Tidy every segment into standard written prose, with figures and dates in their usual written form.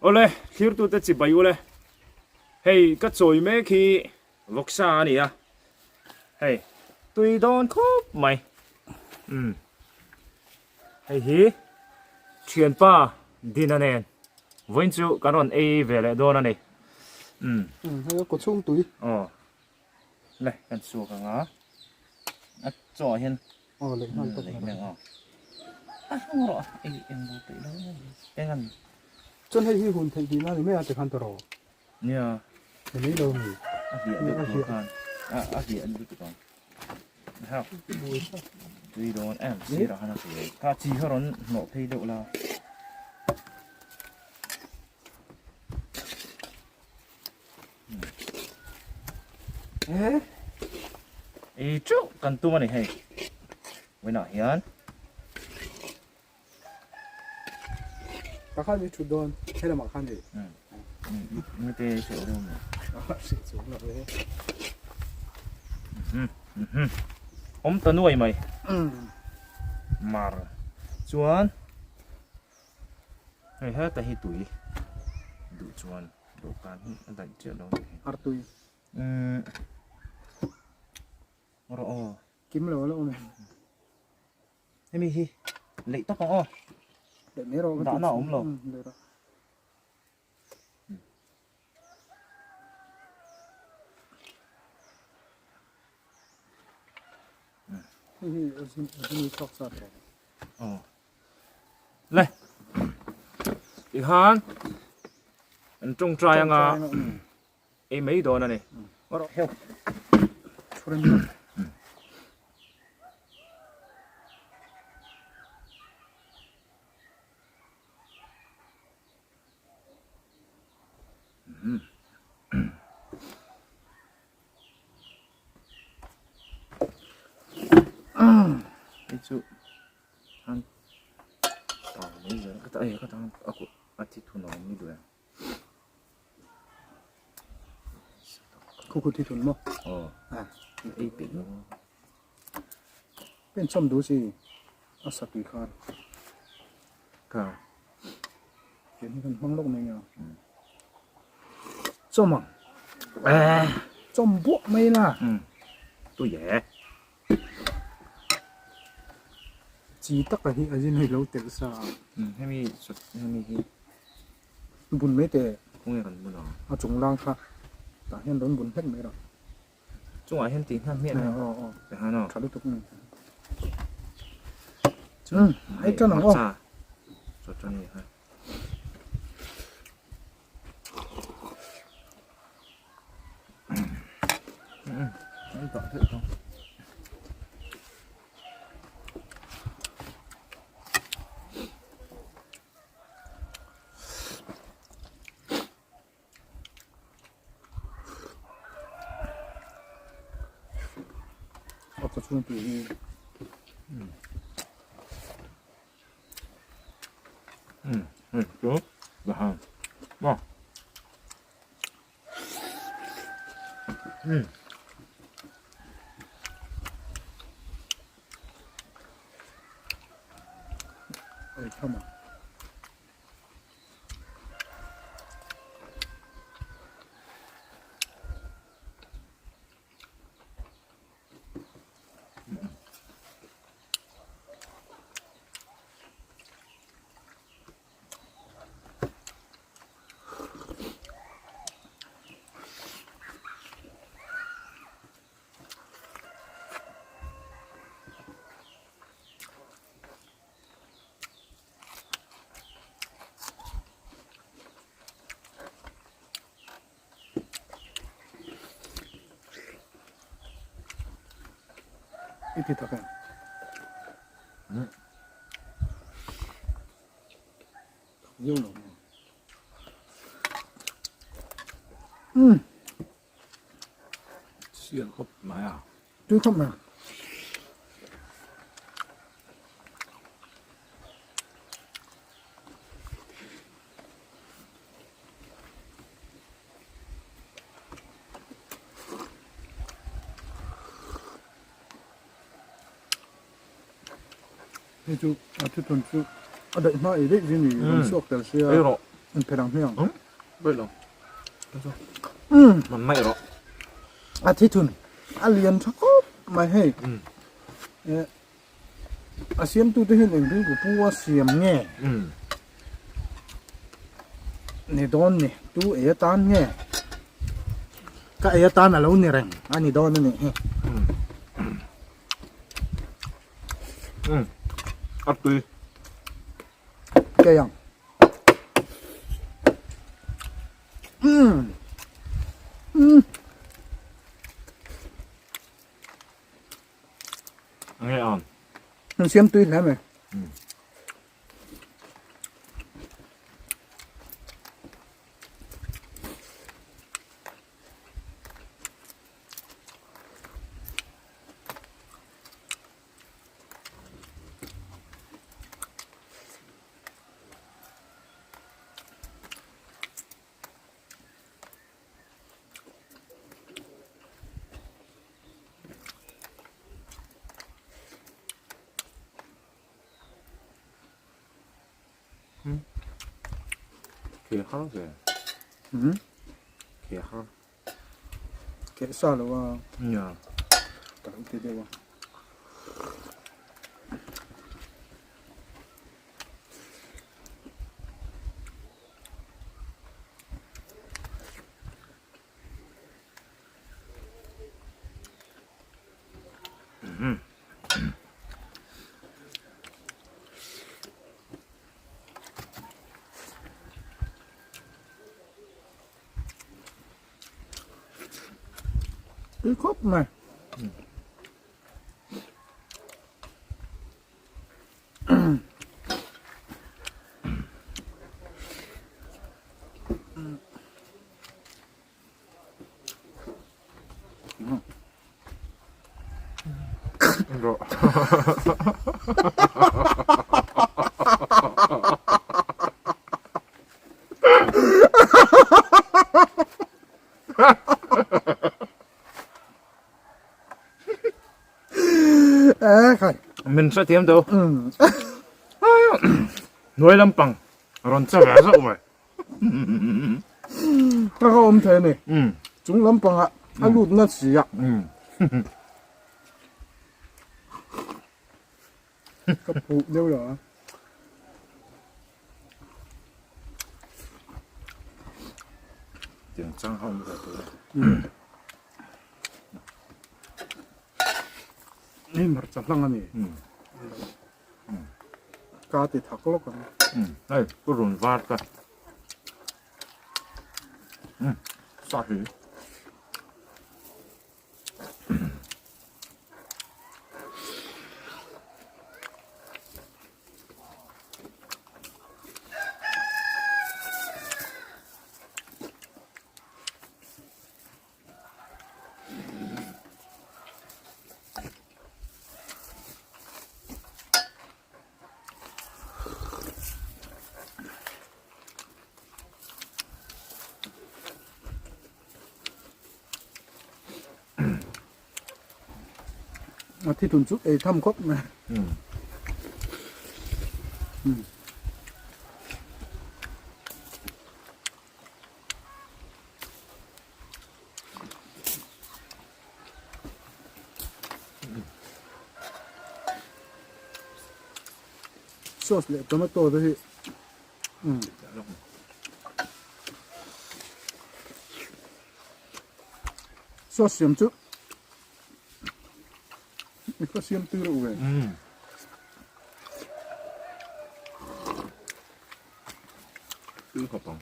Awle, thlirtute chibai ule. Hei ka chawi mek hi vawksa a ni a, hei tui dawn khawp mai. Umm hei hi thianpa Dina nen vawiin chu kan rawn ei ve leh dawn a ni. Umm. Hei a kawchhung tui. Aw le kan chhuak ang a, a chaw ah hian Aw leh nghal tawp mai ang aw. A hlung rawh ei eng lo peih lo eng an. Chuan hei hi hun theih tihna a ni mai a tikhan ta rawh. Nia. Ni mai lo mi. A hliah deuh tur khan a a hliah lutuk ang. Hau. Tui dawn em sirah khan a tui. Kha chi kha rawn hnawh phei deuh la. Ei teuh kan tum a ni hei. Vawiinah hian. Ka khan i thut dawn he lamah khan i. Mite se ru mi. Se chu la ve. Om ta nuai mai. Mar. Chuan hei heta hi tui duh chuan dawhkan hi a daih chiah lo ni. Ar tui. Rawh aw. Kim lo la awm e. Hemi hi leih tawp ang aw. Leih mai rawh. Dahna a awm lo. Leih rawh. Hei hi a zin a zin chhuak sa tawh. Aw. Le. Tikhan an tawngtai anga ei mai dawn a ni. Rawh heuh. Hei chu an tau mai zel ka ta ei ka tan a kut a thi thun a awm ni duh em. Khu khu thi thun maw? Aw. Ei peih lo. Pen chawm duh si a sa tui khan. Ka. Ken hi kan hmang lawk mai nia. Chawm ang. Chawm buah mai la. Tui e. Chi taka hi a zin hei lo telh sa. Hemi hemi hi. Bun mai teh. Khawnge kan bun ang? A chung lang kha. Tah hian rawn bun hlek mai rawh. Chungah hian tih hna hmiah mai. Aw aw. Tah hian aw. Tha lutuk mai. Chuan hei tan ang aw. Chaw tan ni ha. An dah theih tawh. A ka chhung tui hi. Chu la hang. Maw. Ei tham a. I ti tak em? Tak viau lo maw? Umm. Sial khawp mai a. Tui khawp mai a. Hei chu a thuthawn chu a daih hma ei daih zing ni rawn chhuak tel sia. Ei rawh. Inphelh ang hmiang. Um, pawi lo. Um. Man mai rawh. A thi thun. A lian tha khawp mai hei. Um. Eh, a siamtu te hian eng rilru pu a siam nge? Um. Ni dawn ni. Tu ei atan nge? Ka ei atan a lo ni reng a ni dawn a nih hi. Um. Um. A tui. Kei ang. Umm. Umm. Nge ang. An siam tui hle mai. Umm. Ke hang ve. Hmm. Ke hang. Ke sa lo a. Nia. Ka lo ti deuh a. Tui khawp mai. Rawh. Eh khai. Min hrethiam tho. Hnuai lampang rawn che ve zauh mai. Ka ka awm thei a ni. Chung lampangah a lut nat si a. Ka phuh deuh lo a. Tiang chang ho ni ta tur. Hei hmarcha hlang a ni. Ka ti thak lawk ang. Hei pu run var ka. Sa hi. A thi thun chu ei tham khawp mai. Sauce leh tomato te hi Sauce siam chu i ka siam tui reuh ve. Tui khawp ang.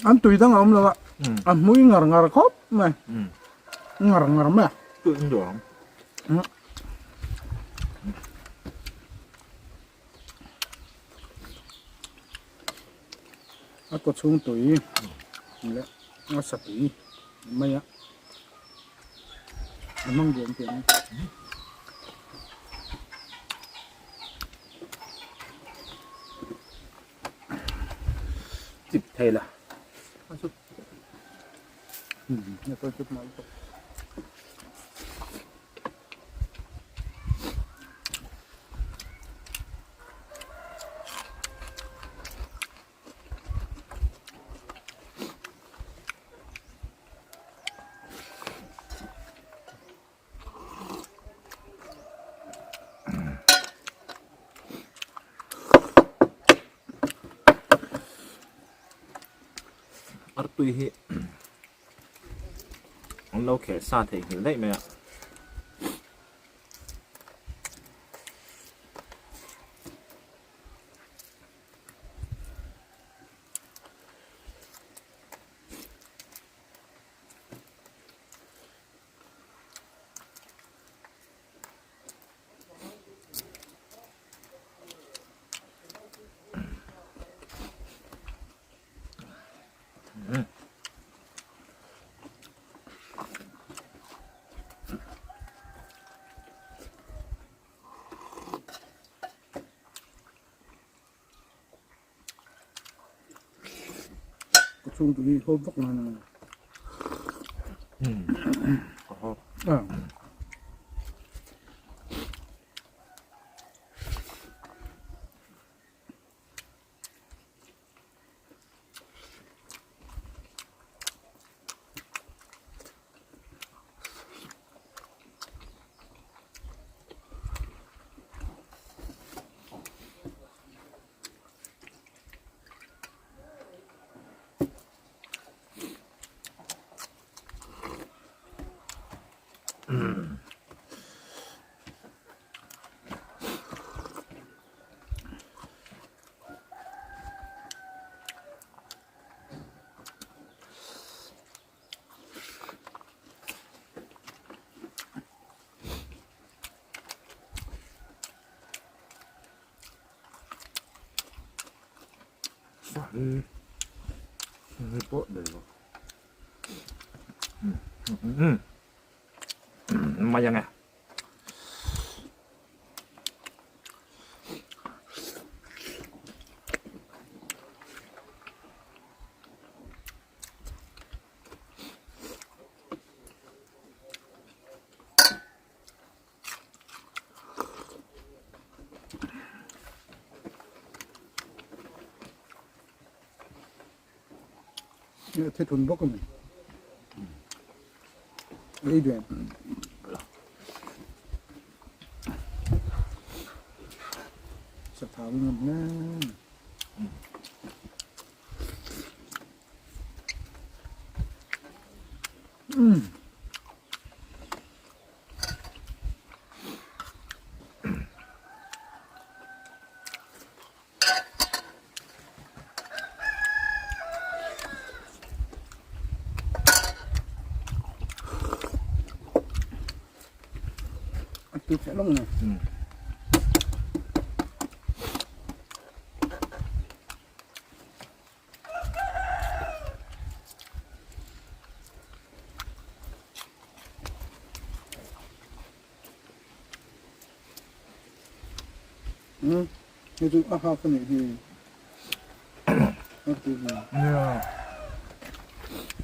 An tui dang a awm lo a, a hmui ngar ngar khawp mai, ngar ngar mai a. Tui in duh ang. A kaw chhung tui leh a sa tui mai a, a hmang duh ang tih ang. Chip thei la. tui hi an lo kheh sa theihnghilh daih mai a. Ka chhung tui hi hawp vak nan a. Ka hawp. Ah. Mai ange. Thil thun bawk a ni. Ei duh em? Sathau ngam hle. Mm. A tui theih lawng nge. Ừ, hei chu a hak a nih hi. A ti hi. Nia.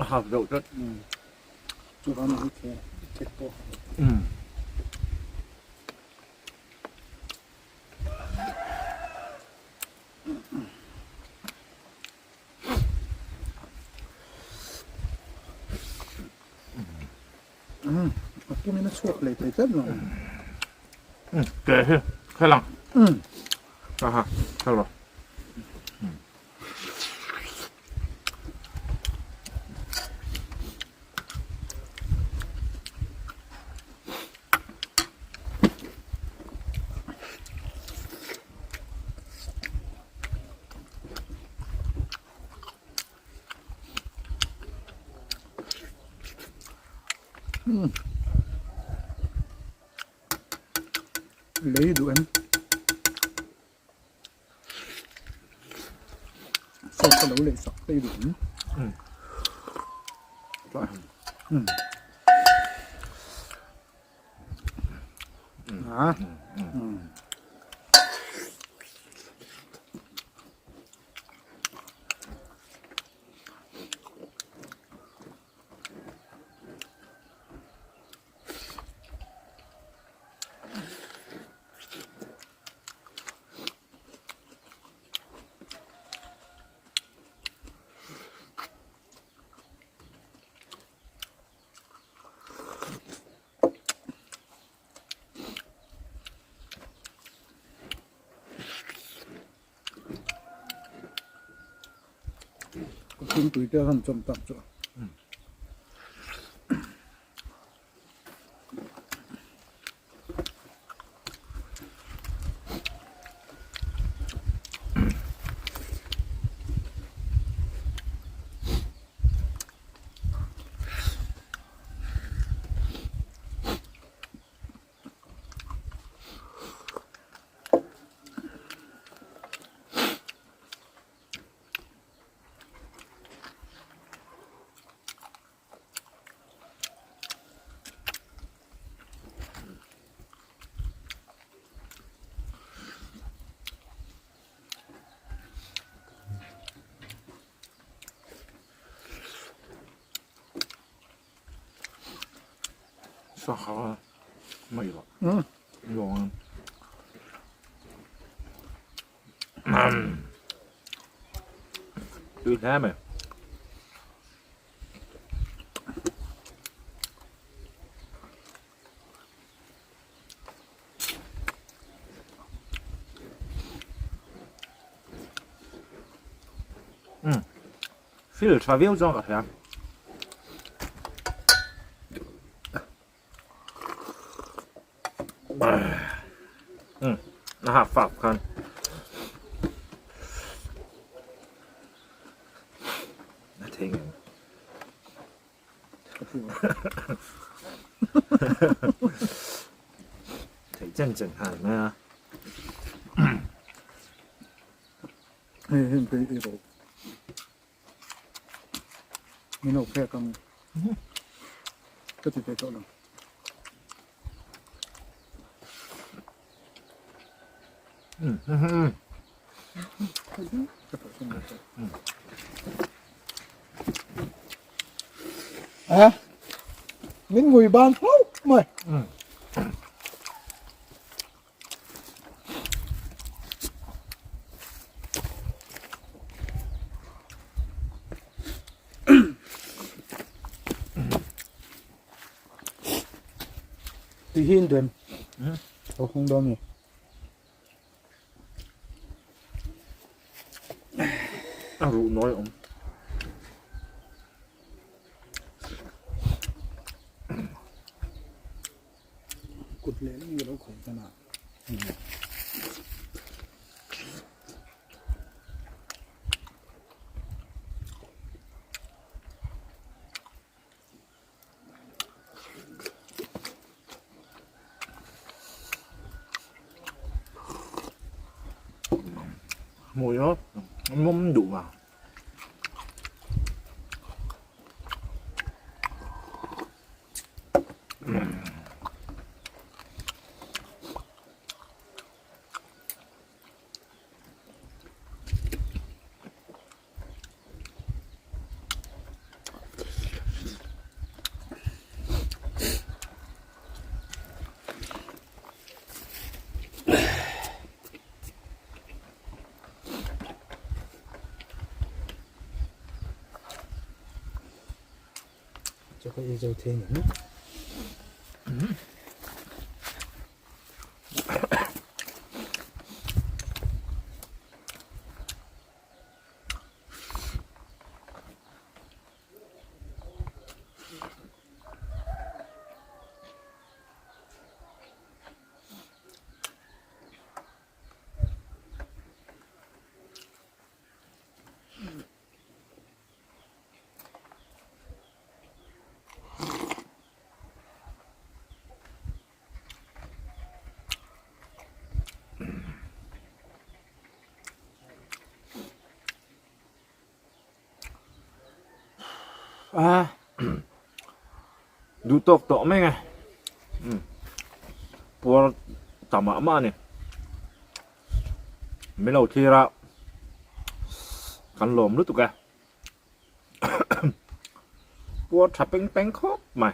A hak deuh tlat. Ừ. Chu vang hi the thek pawh. Ừ. Ừ, a pumin a chhuak leh thei tlat lo. Ừ, ke hi khelang. Ừ. Aha, hello. Lei duh em? Saw ka lo lei sak phei duh em? A. Thingpui te han chawm tak chu. Sangha mai lo. Yong. Tui hle mai. Fil tha viau chuan ka hria. A hak fak khan. A thei ngem. Thei chen chen han mai a. Hei hei hei i ro. Min lo phek ang. Ka ti thei tawh lo. A min ngui ban hlauh mai. Tui hi in duem. Lo hung dawn ni. A ruh nawi awm. Kut leh leh nge lo khawih tan a. Mùi nó mắm đủ vào. Cho ka ei zo thei ngem. A duh tawk tawh mai nge puar ta mah mah a ni min lo thlir a kan lawm lutuk e puar tha peng peng khawp mai.